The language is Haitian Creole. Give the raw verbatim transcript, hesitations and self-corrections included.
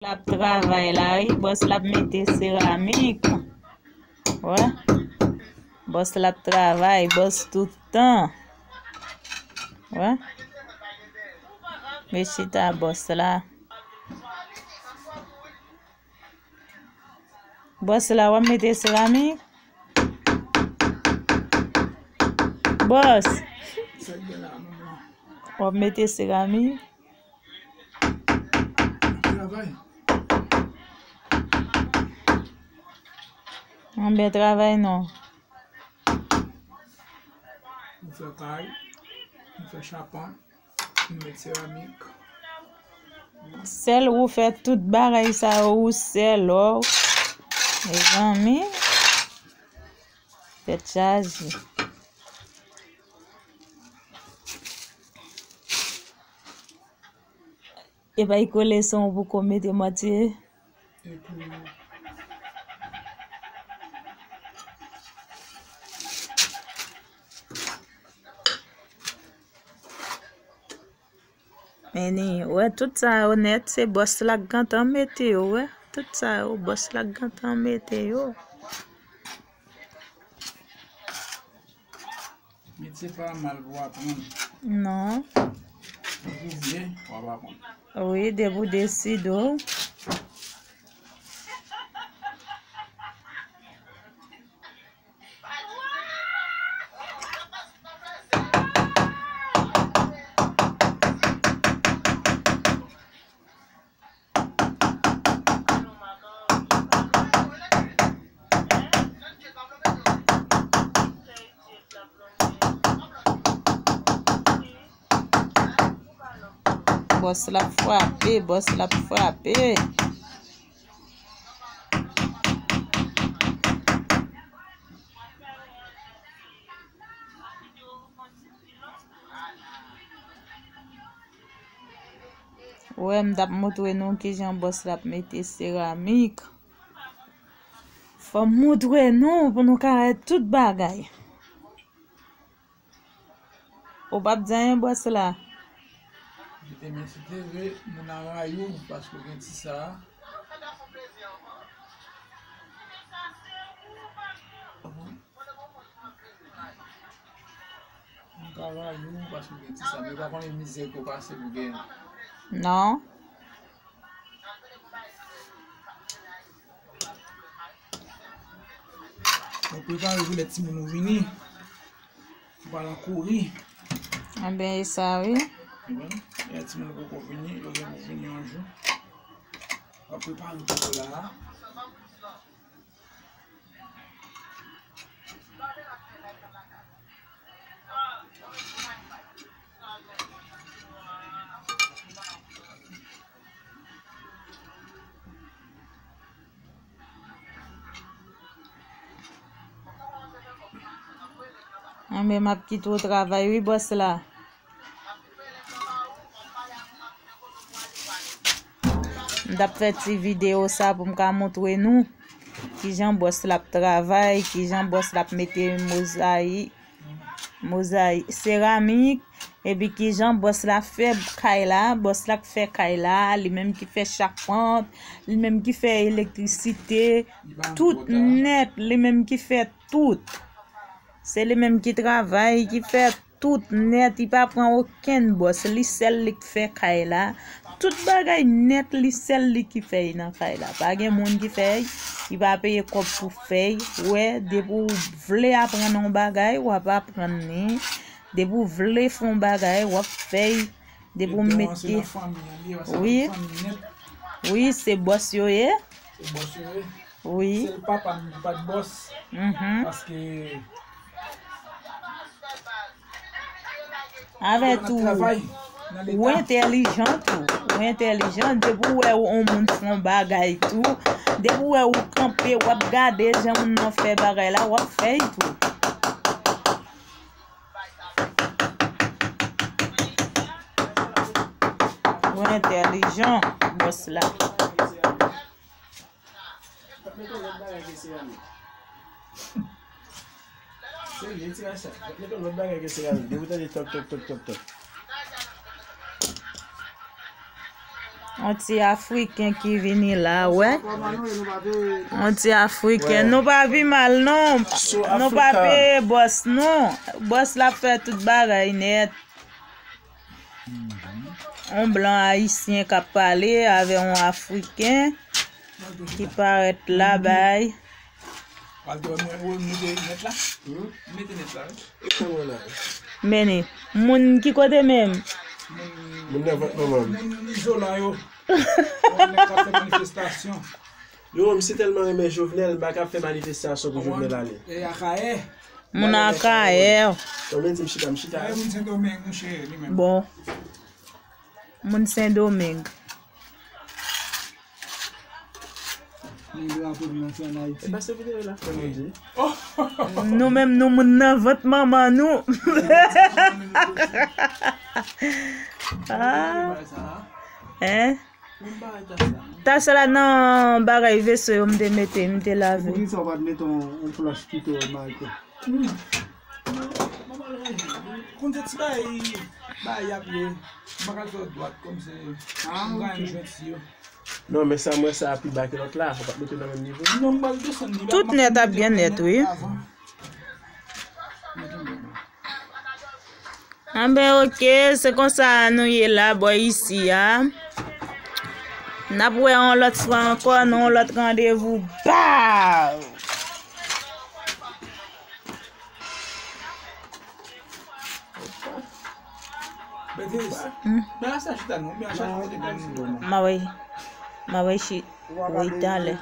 L ap travay la, wi. Bòs la ap mete seramik. Wè. Bòs la ap travay, bòs tout tan. Wè. Mechita bòs la. Bòs la, w ap mete seramik? Bòs. W ap mete seramik? Anben travay non. M fè kay, m fè chapant, m met seramik. Sèl ou fè tout bagay sa yo, ou sèl, ò. Mezanmi. Tèt chaje. E bay kole san ou poko mete mantye. Meni, wè, tout sa yo nèt, se bòs la k gentan mete yo, wè. Tout sa yo, bòs la k gentan mete yo. Metye pa mal pou aprann. Non. Depi w vle, w ap aprann. Wi, depi w deside w. Bòs la ap frape, bòs la ap frape. Wè, m t ap montre nou kijan bòs la ap mete seramik. Fò m montre nou pou nou ka wè tout bagay. Ou p ap di anyen, bòs la? Mete men sou tele, moun a rayi w paske w gen ti sa. Moun ka rayi w paske w gen ti sa, men yo pa konnen mizè ke w pase pou w gen. Non. Mwen prepare pou lè timoun ou vini. Ou pa nan kouri. Anben, e sa, wi. Konprann? Lè timoun ou poko vini, yo gen pou vini yon jou. W ap prepare pou yo la. Anben, m ap kite w travay, wi, bòs la. M t ap fè ti videyo sa pou m ka montre nou kijan bòs la ap travay, kijan bòs la ap mete mozayik, mozayik, seramik, epi kijan bòs la fè kay la, bòs la k fè kay la, li menm ki fè chapant, li menm ki fè elektrisite, tout nèt, li menm ki fè tout. Se li menm ki travay, ki fè tout nèt, li pa pran okenn bòs, li sèl li k fè kay la. Tout bagay nèt, li sèl li ki fè y nan kay la. Pa gen moun ki fè y, li pa peye kòb pou fè y. Wè, depi w vle aprann yon bagay, w ap aprann li. Depi w vle fè yon bagay, w ap fè y. Depi w mete. Wi. Wi, se bòs yo ye. Se bòs yo ye. Wi. Sèl papa m ki pa t bòs. Mhm. Paske avè tou, ou entèlijan tou. Ou entèlijan. Depi w wè yon moun fè yon bagay tou, depi w wè ou kanpe, w ap gade jan moun nan fè bagay la, w ap fè y tou. Ou entèlijan, bòs la. Serye, ti Rachad. Mete yon lòt bagay ke seramik. Depi w tande tòk, tòk, tòk, tòk, tòk. On ti Afriken ki vini la, wè. On ti Afriken. Nou pa pi mal, non. Nou pa peye bòs, non. Bòs la ap fè tout bagay nèt. On blan ayisyen k ap pale avè on Afriken ki parèt la, bay. Pral dòmi, ou mete nèt la? Mete nèt la, wi. E kòman la? Mennen. Moun ki kote menm? Moun nan vant manman m. Moun izolan yo. Moun nèg k ap fè manifestasyon. Yo, m si tèlman renmen Jovenel, m pa ka fè manifestasyon pou Jovenel ale. E Akayè. Moun Akayè. Kòman di m chita, m chita. Moun Sendomeng, mouche, li menm. Bon. Moun Sendomeng. Men drapo nou nan fè an Ayiti. E pa se videyo la fè nou di. Nou menm, nou moun nan vant manman nou. Ah. Hein? Tas la nan bagay veso yo m te mete, m te lave. Poukisa w pa t mete yon, yon planch pito, Marco? Konn se ti bagay, bagay y ap ye. M pa ka fè dwat kòmsi m ka jwenn jwèt si yo. Non, men sa m wè sa pi ba ke lòt la. Ou pa t mete nan menm nivo. Non, m pral desann li. Tout nèt ap byen nèt, wi. Anben, oke, se konsa nou ye la, bò isi a. N ap wè yon lòt fwa ankò, nan yon lòt randevou. Baw! Bètis. Hmm. Men la sa chita non, men a chak kote gen moun. Ma wè. Ma wè chi. Wi, talè.